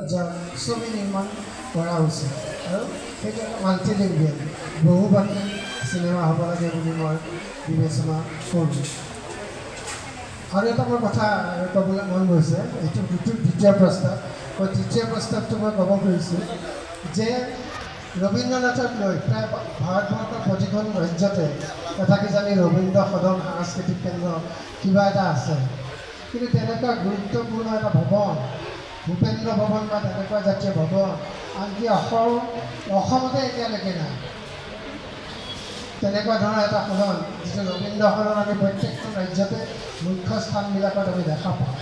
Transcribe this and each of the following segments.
পৰ্যায়ত ছবি নিৰ্মাণ কৰা উচিত আৰু সেইটো এটা মাল্টিলিংগুৱেল, বহুভাষী চিনেমা হ'ব লাগে বুলি মই বিবেচনা কৰোঁ। আৰু এটা মোৰ কথা ক'বলৈ মন গৈছে। এইটো দ্বিতীয় প্ৰস্তাৱ। মই তৃতীয় প্ৰস্তাৱটো মই ক'ব খুজিছোঁ যে ৰবীন্দ্ৰনাথক লৈ প্ৰায় ভাৰতবৰ্ষৰ প্ৰতিখন ৰাজ্যতে এটা কিজানি ৰবীন্দ্ৰ সদন, সাংস্কৃতিক কেন্দ্ৰ কিবা এটা আছে। কিন্তু তেনেকুৱা গুৰুত্বপূৰ্ণ এটা ভৱন, ভূপেন্দ্ৰ ভৱন বা তেনেকুৱা জাতীয় ভৱন আনকি অসমতে এতিয়ালৈকে নাই। তেনেকুৱা ধৰণৰ এটা সদন, যিটো ৰবীন্দ্ৰ সদন আমি প্ৰত্যেকখন ৰাজ্যতে মুখ্য স্থানবিলাকত আমি দেখা পাওঁ,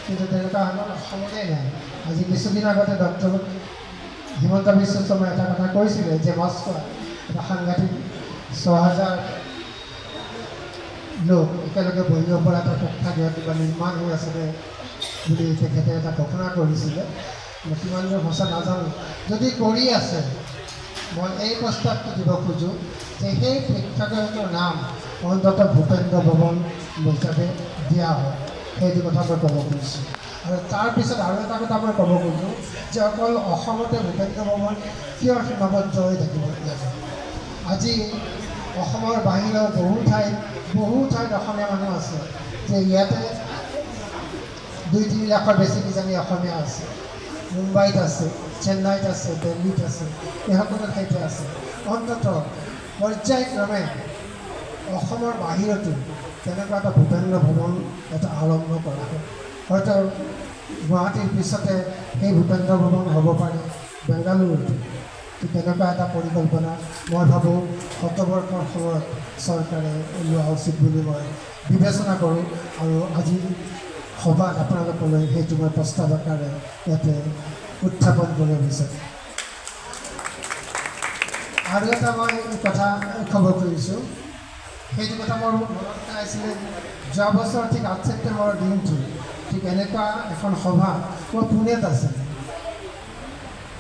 কিন্তু তেনেকুৱা সদন অসমতে নাই। আজি কিছুদিন আগতে ডক্টৰ হিমন্ত বিশ্ব শৰ্মাই এটা কথা কৈছিলে যে মস্কোত এটা সাংঘাতিক 6000 লোক একেলগে বহিব পৰা এটা প্ৰেক্ষাগৃহ কিবা নিৰ্মাণ হৈ আছিলে বুলি তেখেতে এটা ঘোষণা কৰিছিলে। মই কিমান দূৰ সঁচা নাজানো। যদি কৰি আছে, মই এই প্ৰস্তাৱটো দিব খোজোঁ যে সেই প্ৰেক্ষাগৃহটোৰ নাম অন্ততঃ ভূপেন্দ্ৰ ভৱন হিচাপে দিয়া হয়। সেইটো কথা মই ক'ব খুজিছোঁ। আৰু তাৰপিছত আৰু এটা কথা মই ক'ব খোজোঁ যে অকল অসমতে ভূপেন্দ্ৰ ভৱন কিয় সীমাবদ্ধ হৈ থাকিব লাগে? আজি অসমৰ বাহিৰৰ বহু ঠাইত অসমীয়া মানুহ আছে যে ইয়াতে 2-3 লাখৰ বেছি কিজানি অসমীয়া আছে। মুম্বাইত আছে, চেন্নাইত আছে, দিল্লীত আছে, এই সকলো ঠাইতে আছে। অন্ততঃ পৰ্যায়ক্ৰমে অসমৰ বাহিৰতো তেনেকুৱা এটা ভূপেন্দ্ৰ ভৱন এটা আৰম্ভ কৰা হয়। হয়তো গুৱাহাটীৰ পিছতে সেই ভূপেন্দ্ৰ ভৱন হ'ব পাৰে বেংগালুৰুতো। ঠিক তেনেকুৱা এটা পৰিকল্পনা মই ভাবোঁ শতবৰ্ষৰ সময়ত চৰকাৰে লোৱা উচিত বুলি মই বিবেচনা কৰোঁ আৰু আজি সভাত আপোনালোকলৈ সেইটো মই প্ৰস্তাৱ আকাৰে ইয়াতে উত্থাপন কৰিব বিচাৰোঁ। আৰু এটা মই কথা ক'ব খুজিছোঁ। সেইটো কথা মোৰ মনত পেলাইছিলে যোৱা বছৰ ঠিক 8 ছেপ্টেম্বৰৰ দিনটো ঠিক এনেকুৱা এখন সভা মই পুনেত আছিলোঁ।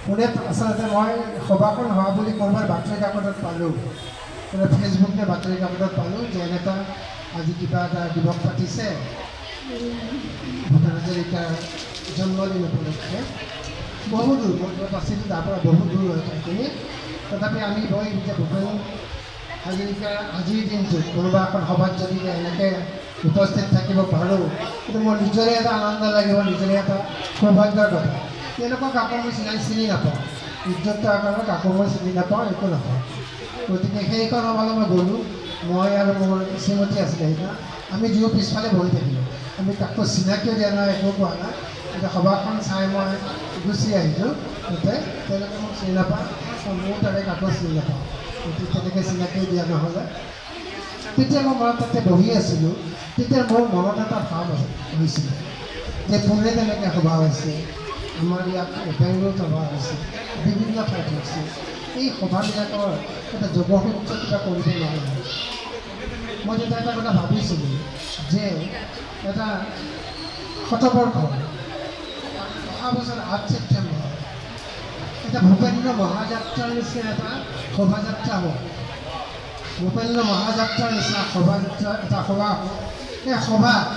পুনেত আচলতে মই সভাখন হোৱা বুলি ক'ৰবাত বাতৰি কাকতত পালোঁ, ফেচবুক নে বাতৰি কাকতত পালোঁ যে এনেকুৱা আজি কিবা এটা দিৱস পাতিছে ভূপেন হাজৰিকাৰ জন্মদিন উপলক্ষে। বহু দূৰ মই য'ত আছিলোঁ, তাৰ পৰা বহু দূৰ হয় ঠাইখিনি। তথাপি আমি গৈ যে ভূপেন হাজৰিকাৰ আজিৰ দিনটোত কোনোবা এখন সভাত যদি এনেকৈ উপস্থিত থাকিব পাৰোঁ, সেইটো মোৰ নিজৰে এটা আনন্দ লাগিব, নিজৰে এটা সৌভাগ্যৰ কথা। তেওঁলোকক কাকো মই চিনি নাপাওঁ, উদ্যোক্তাৰ কাৰণে কাকো মই চিনি নাপাওঁ, একো নাপাওঁ। গতিকে সেইখন সভালৈ মই গ'লোঁ। মই আৰু মোৰ শ্ৰীমতী আছিলে সেইদিনা। আমি দুয়ো পিছফালে বহি থাকিলোঁ। আমি কাকো চিনাকিও দিয়া নাই, একো কোৱা নাই। এতিয়া সভাখন চাই মই গুচি আহিলোঁ। তাতে তেওঁলোকে মোক চিনি নাপায়, ময়ো তাৰে কাকো চিনি নাপাওঁ। গতিকে তেনেকৈ চিনাকিও দিয়া নহ'লে। তেতিয়া মই মনত তাতে বহি আছিলোঁ, তেতিয়া মোৰ মনত এটা ভাৱ হৈছিলে যে পুনেত এনেকৈ সভা হৈছে, আমাৰ ইয়াত বেংগলোৰত সভা হৈছে, বিভিন্ন ঠাইত হৈছে। এই সভাবিলাকৰ এটা যোগসূত্ৰ কিবা কৰিব নোৱাৰে? মই তেতিয়া এটা কথা ভাবিছিলোঁ যে এটা শতবৰ্ষ, অহা বছৰ 8 ছেপ্টেম্বৰ এটা ভূপেন্দ্ৰ মহাযাত্ৰাৰ নিচিনা এটা শোভাযাত্ৰা হ'ব। ভূপেন্দ্ৰ মহাযাত্ৰাৰ নিচিনা শোভাযাত্ৰা এটা সভা হ'ব। এই সভাত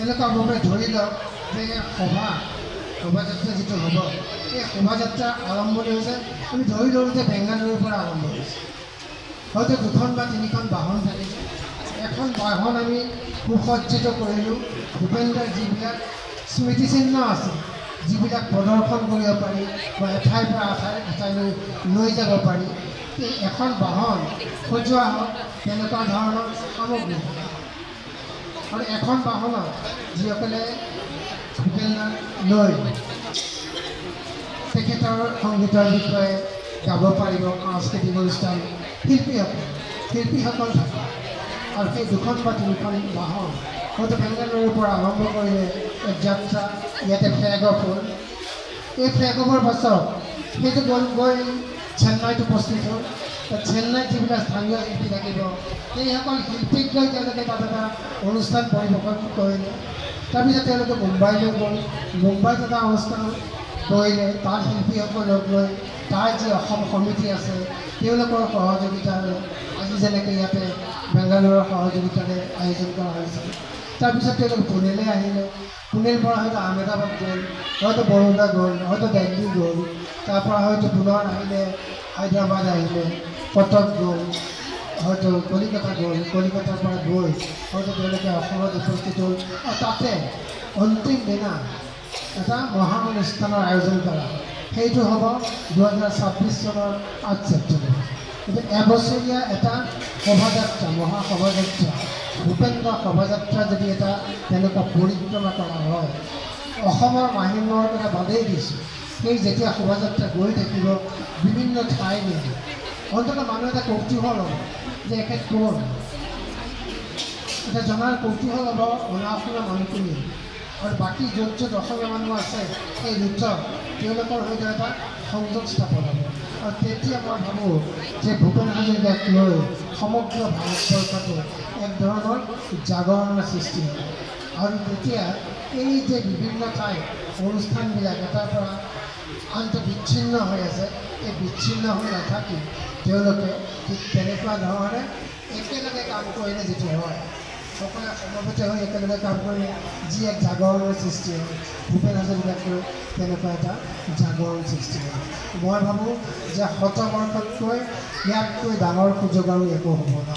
এনেকুৱা হ'ব পাৰে, ধৰি লওক যে এই শোভাযাত্ৰা যিটো হ'ব, এই শোভাযাত্ৰাৰ আৰম্ভণি হৈছে, আমি ধৰি লওঁ যে বেংগালুৰুৰ পৰা আৰম্ভ হৈছে। হয়তো দুখন বা তিনিখন বাহন থাকিব। এখন বাহন আমি সুসজ্জিত কৰিলোঁ, ভূপেন্দ্ৰৰ যিবিলাক স্মৃতিচিহ্ন আছে, যিবিলাক প্ৰদৰ্শন কৰিব পাৰি বা এঠাইৰ পৰা এঠাইলৈ লৈ যাব পাৰি, এই এখন বাহন সজোৱা হওক তেনেকুৱা ধৰণৰ সামগ্ৰী আৰু এখন বাহনত যিসকলে ভূপেন্দ্ৰক লৈ তেখেতৰ সংগীতৰ বিষয়ে গাব পাৰিব, সাংস্কৃতিক অনুষ্ঠান শিল্পীসকল থাকে। আৰু সেই দুখন বা তিনিখন বাহন হয়তো বেংগালুৰুৰ পৰা আৰম্ভ কৰিলে এক যাত্ৰা, ইয়াতে ফ্লেগ অফ হ'ল। এই ফ্লেগ অফৰ পাছত সেইটো গ'ল, গৈ চেন্নাইত উপস্থিত হ'ল। তাত চেন্নাইত যিবিলাক স্থানীয় শিল্পী থাকিব, সেইসকল শিল্পীক লৈ তেওঁলোকে তাত এটা অনুষ্ঠান পৰিৱেশন কৰিলে। তাৰপিছত তেওঁলোকে মুম্বাইলৈ গ'ল। মুম্বাইত এটা অনুষ্ঠান কৰিলে, তাৰ শিল্পীসকলক লৈ, তাৰ যি অসম সমিতি আছে তেওঁলোকৰ সহযোগিতাৰে, আজি যেনেকৈ ইয়াতে বেংগালুৰুৰ সহযোগিতাৰে আয়োজন কৰা হৈছে। তাৰপিছত তেওঁলোক পুনেলৈ আহিলে। পুনেৰ পৰা হয়তো আহমেদাবাদ গ'ল, হয়তো বৰোদা গ'ল, হয়তো দিল্লী গ'ল, তাৰপৰা হয়তো পুনৰ আহিলে হায়দৰাবাদ আহিলে, কটক গ'ল, হয়তো কলিকতা গ'ল, কলিকতাৰ পৰা গৈ হয়তো তেওঁলোকে অসমত উপস্থিত হ'ল আৰু তাতে অন্তিম দিনা এটা মহা অনুষ্ঠানৰ আয়োজন কৰা হয়। সেইটো হ'ব 2026 চনৰ 8 ছেপ্টেম্বৰ। গতিকে এবছৰীয়া এটা শোভাযাত্ৰা, মহা শোভাযাত্ৰা, ভূপেন্দ্ৰ শোভাযাত্ৰা যদি এটা তেনেকুৱা পৰিক্ৰমা কৰা হয়, অসমৰ মাহিমৰ কথা বাদেই দিছোঁ, সেই যেতিয়া শোভাযাত্ৰা গৈ থাকিব বিভিন্ন ঠাইলৈ, অন্ততঃ মানুহ এটা কৌতূহল হ'ব যে এখেত কোন, এটা জনাৰ কৌতূহল হ'ব অনা অসমীয়া মানুহখিনি আৰু বাকী য'ত য'ত অসমীয়া মানুহ আছে সেই ৰুটত তেওঁলোকৰ সৈতে এটা সংযোগ স্থাপন হ'ব। আৰু তেতিয়া মই ভাবোঁ যে ভূপেন হাজৰিকাক লৈ সমগ্ৰ ভাৰতবৰ্ষতে এক ধৰণৰ জাগৰণৰ সৃষ্টি হ'ব। আৰু তেতিয়া এই যে বিভিন্ন ঠাইত অনুষ্ঠানবিলাক এটাৰ পৰা আনটো বিচ্ছিন্ন হৈ আছে, এই বিচ্ছিন্ন হৈ নাথাকি তেওঁলোকে ঠিক তেনেকুৱা ধৰণে একেলগে কাম কৰিলে যিটো হয়, সকলোৱে সমবেত হৈ একেলগে কাম কৰি যি এক জাগৰণৰ সৃষ্টি হয়, ভূপেন হাজৰিকাক লৈ তেনেকুৱা এটা জাগৰণ সৃষ্টি হয়। মই ভাবোঁ যে শতবৰ্ষতকৈ ইয়াতকৈ ডাঙৰ সুযোগ আৰু একো হ'ব নোৱাৰে।